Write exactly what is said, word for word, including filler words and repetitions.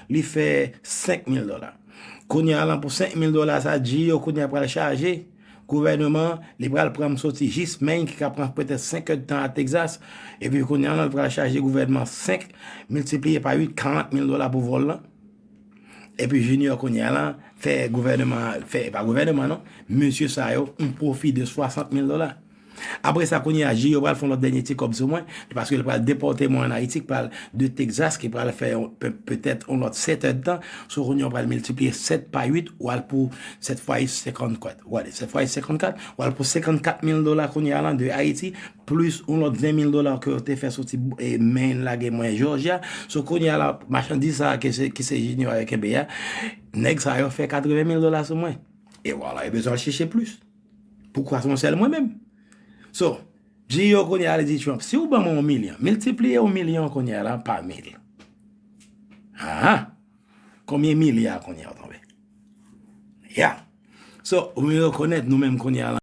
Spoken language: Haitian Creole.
li fè senk mil dola. Kounye a lan, pou senk mil dola sa, G E O kounye a pral chaje gouvènman, li pral pran m soti jis Maine, ki ka pran petèt senk èdtan a Texas. Epi kounye a lan, li pral chaje gouvènman senk miltipliye pa uit, karant mil dola pou vòl lan. Epi Junior kounye a lan, fè gouvènman, fè, pa gouvènman non, mesye sa yo, yon pwofi de swasant mil dola. Apre sa, kounye a, G E O pral fè yon lòt dènye ti kòb sou mwen, paske li pral depòte mwen ann Ayiti, ki pral de Texas, ki pral fè yon, pe-, petèt yon lòt sèt èdtan. So, kounye a, w pral miltipliye sèt pa uit, w al pou sèt fwa uit, senkannkat. W ale, sèt fwa uit, senkannkat, w al pou senkannkat mil dola kounye a lan de Ayiti, plis yon lòt ven mil dola ke yo te fè soti, e, Maine lage mwen Georgia. So, kounye a la, machandiz sa a ke se, ki se Junior yo kenbe a, nèg sa yo fè katreven mil dola sou mwen. E vwala, yo bezwen al chèche plis. Poukwa se yon sèl mwen menm? So, G E O kounye a, li di Trump, si w ban mwen yon milyon, miltipliye yon milyon kounye a la pa mil. Ah! Konbyen milya kounye a w tonbe? Ya. So, ou rekonèt nou menm kounye a la.